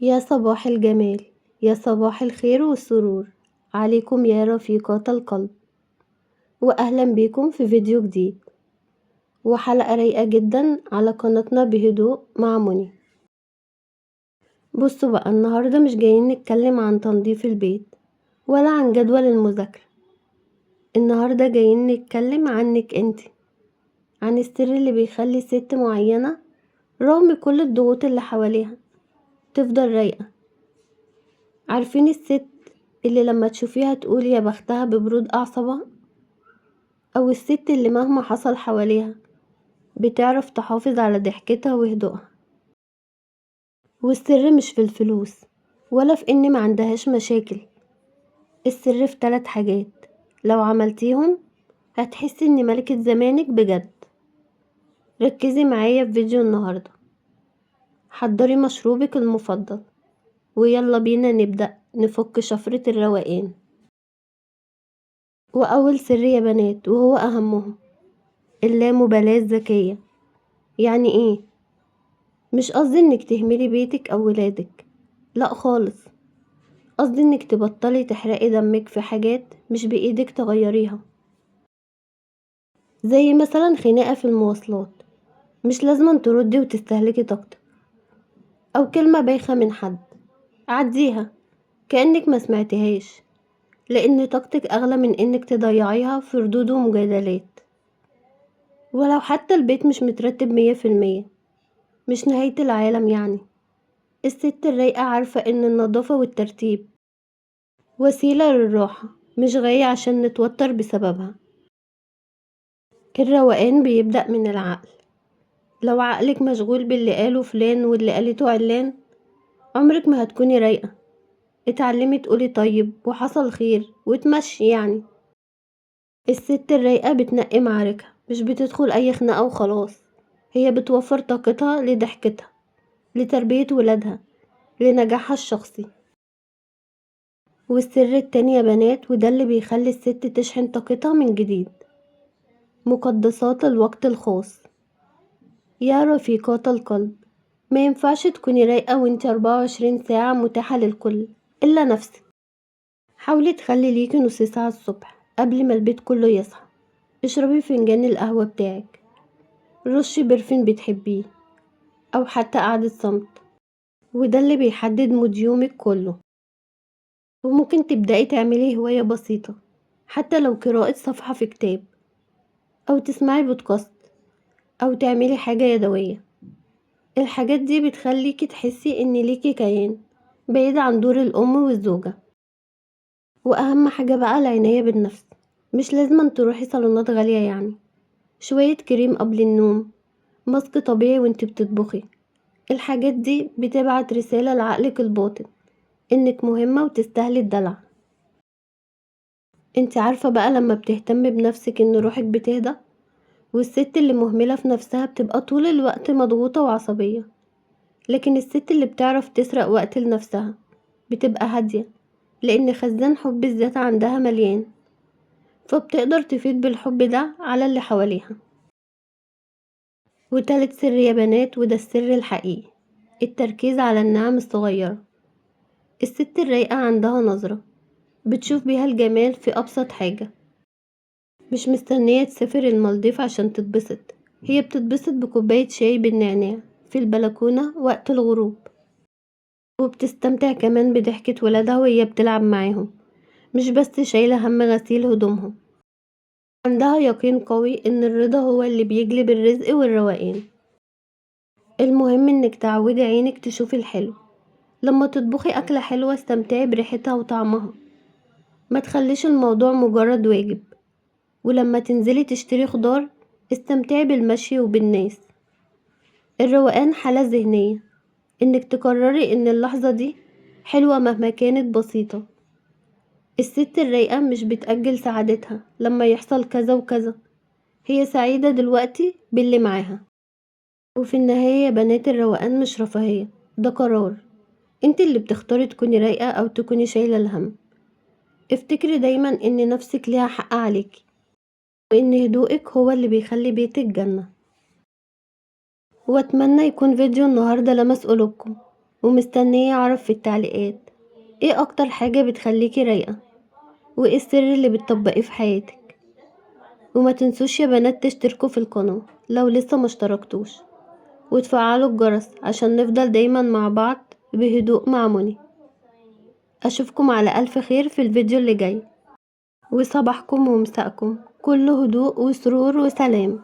يا صباح الجمال، يا صباح الخير والسرور عليكم يا رفيقات القلب، وأهلا بيكم في فيديو جديد وحلقة رايقة جدا على قناتنا بهدوء مع مني. بصوا بقى، النهاردة مش جايين نتكلم عن تنظيف البيت ولا عن جدول المذاكرة، النهاردة جايين نتكلم عنك انتي، عن السر اللي بيخلي ست معينة رغم كل الضغوط اللي حواليها تفضل رايقة. عارفين الست اللي لما تشوفيها تقول يا بختها ببرود أعصابها، أو الست اللي مهما حصل حواليها بتعرف تحافظ على ضحكتها وهدوءها. والسر مش في الفلوس ولا في إن ما عندهاش مشاكل، السر في 3 حاجات لو عملتيهم هتحسي إن ملكة زمانك بجد. ركزي معايا في فيديو النهاردة، حضري مشروبك المفضل ويلا بينا نبدأ نفك شفرة الروقان. وأول سر يا بنات وهو أهمهم، اللامبالاة الذكية. يعني إيه؟ مش قصدي إنك تهملي بيتك أو ولادك، لأ خالص، قصدي إنك تبطلي تحرقي دمك في حاجات مش بإيدك تغيريها، زي مثلا خناقة في المواصلات مش لازم تردي وتستهلكي طاقتك، أو كلمة بايخة من حد عديها كأنك ما سمعتهاش، لأن طاقتك أغلى من إنك تضيعيها في ردود ومجادلات. ولو حتى البيت مش مترتب 100% مش نهاية العالم يعني. الست الرايقة عارفة إن النظافة والترتيب وسيلة للراحة مش غاية عشان نتوتر بسببها. الروقان بيبدأ من العقل، لو عقلك مشغول باللي قاله فلان واللي قالته علان عمرك ما هتكوني رايقة. اتعلمي تقولي طيب وحصل خير وتمشي يعني. الست الرايقة بتنقي معاركها، مش بتدخل أي خناقة وخلاص، هي بتوفر طاقتها لضحكتها، لتربية ولادها، لنجاحها الشخصي. والسر التاني يا بنات، وده اللي بيخلي الست تشحن طاقتها من جديد، مقدسات الوقت الخاص. يا رفيقات القلب، ما ينفعش تكوني رايقة وانت 24 ساعة متاحة للكل إلا نفسك. حاولي تخلي ليكي نص ساعة الصبح قبل ما البيت كله يصحى، اشربي فنجان القهوة بتاعك، رشي perfume بتحبيه، أو حتى قعدة صمت، وده اللي بيحدد mood يومك كله. وممكن تبدأي تعملي هواية بسيطة، حتى لو قراءة صفحة في كتاب، أو تسمعي بودكاست، أو تعملي حاجة يدوية. الحاجات دي بتخليكي تحسي إن ليكي كيان بعيد عن دور الأم والزوجة. وأهم حاجة بقى العناية بالنفس، مش لازم تروحي صالونات غالية يعني، شوية كريم قبل النوم، ماسك طبيعي وانت بتطبخي، الحاجات دي بتبعت رسالة لعقلك الباطن انك مهمة وتستاهلي الدلع. انت عارفة بقى لما بتهتمي بنفسك ان روحك بتهدى، والست اللي مهملة في نفسها بتبقى طول الوقت مضغوطة وعصبية، لكن الست اللي بتعرف تسرق وقت لنفسها بتبقى هادية، لان خزان حب الذات عندها مليان، فبتقدر تفيد بالحب ده على اللي حواليها. وتالت سر يا بنات، وده السر الحقيقي، التركيز على النعم الصغيرة. الست الرايقة عندها نظرة بتشوف بيها الجمال في أبسط حاجة، مش مستنية تسافر المالديف عشان تتبسط، هي بتتبسط بكوباية شاي بالنعناع في البلكونة وقت الغروب، وبتستمتع كمان بضحكة ولادها وهي بتلعب معاهم، مش بس شايلة هم غسيل هدومهم. عندها يقين قوي إن الرضا هو اللي بيجلب الرزق والروقان. المهم إنك تعودي عينك تشوفي الحلو، لما تطبخي أكلة حلوة استمتعي بريحتها وطعمها، ما تخليش الموضوع مجرد واجب. ولما تنزلي تشتري خضار استمتعي بالمشي وبالناس. الروقان حالة ذهنية، إنك تقرري إن اللحظة دي حلوة مهما كانت بسيطة. الست الرايقة مش بتأجل سعادتها لما يحصل كذا وكذا، هي سعيدة دلوقتي باللي معاها. وفي النهاية يا بنات، الروقان مش رفاهية، ده قرار، انت اللي بتختاري تكوني رايقة أو تكوني شايلة الهم. افتكري دايما إن نفسك ليها حق عليكي، وإن هدوءك هو اللي بيخلي بيتك جنة. وأتمنى يكون فيديو النهاردة لمس قلوبكم، ومستنية أعرف في التعليقات ايه أكتر حاجة بتخليكي رايقة، وايه السر اللي بتطبقيه في حياتك. وما تنسوش يا بنات تشتركوا في القناة لو لسه ما اشتركتوش، وتفعلوا الجرس عشان نفضل دايما مع بعض بهدوء مع منى. أشوفكم على ألف خير في الفيديو اللي جاي، وصباحكم ومساءكم كله هدوء وسرور وسلام.